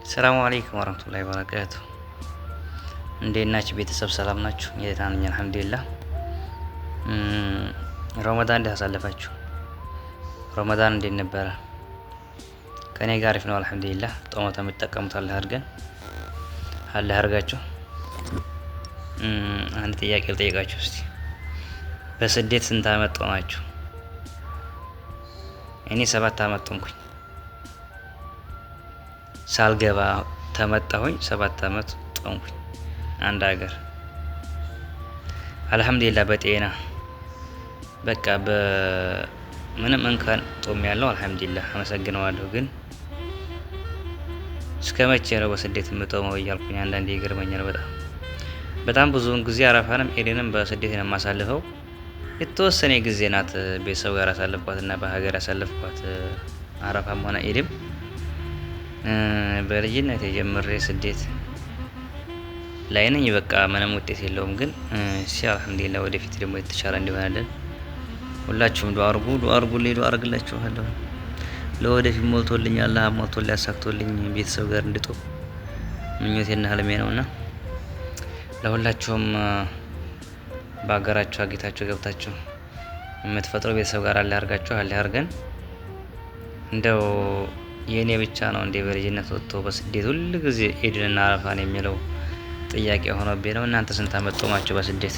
ሰላሙ አለይኩም ወረህመቱላሂ ወበረካቱ። እንዴት ናችሁ ቤተሰብ? ሰላም ናችሁ? እኔ ደህና ነኝ አልሐምዱሊላህ። ረመዳን እንዴት አሳለፋችሁ? ረመዳን እንዴት ነበረ? ከእኔ ጋር አሪፍ ነው አልሐምዱሊላህ። ጦመታ የምትጠቀሙት አላህ አድርገን አላህ አድርጋችሁ። አንድ ጥያቄ ልጠይቃችሁ እስቲ። በስደት ስንት አመት ጦማችሁ? እኔ 7 አመት ጦምኩኝ። ሳልገባ ተመጣሁኝ 7 አመት ጦምኩኝ አንድ ሀገር አልሐምዱሊላህ በጤና በቃ በምንም እንከን ጦም ያለው አልሐምዱሊላህ አመሰግነዋለሁ። ግን እስከ መቼ ነው በስደት የምጦመው እያልኩኝ አንዳንዴ ይገርመኛል። በጣም በጣም ብዙውን ጊዜ አረፋንም ኤድንም በስደት ነው የማሳልፈው። የተወሰነ ጊዜ ናት ቤተሰብ ጋር ያሳለፍኳት እና በሀገር ያሳለፍኳት አረፋም ሆነ ኤድም። በልጅነት የጀምሬ ስደት ላይ ነኝ። በቃ ምንም ውጤት የለውም። ግን እሺ አልሐምዱሊላህ ወደፊት ደግሞ የተሻለ እንዲሆንልን ሁላችሁም ዱአ አድርጉ፣ ዱአ አድርጉልኝ፣ ዱአ አድርግላችኋለሁ። ለወደፊት ሞልቶልኝ አላህ ሞልቶልኝ አሳክቶልኝ ቤተሰብ ጋር እንድጦም ምኞቴና ህልሜ ነውና ለሁላችሁም በሀገራችሁ አግኝታችሁ ገብታችሁ የምትፈጥሩ ቤተሰብ ጋር አላህ ያርጋችሁ፣ አላህ ያርገን። እንደው የእኔ ብቻ ነው እንዴ በልጅነት ወጥቶ በስደት ሁል ጊዜ ኤድንና አረፋን የሚለው ጥያቄ ሆኖብኝ ነው። እናንተ ስንት አመት ጦማችሁ በስደት?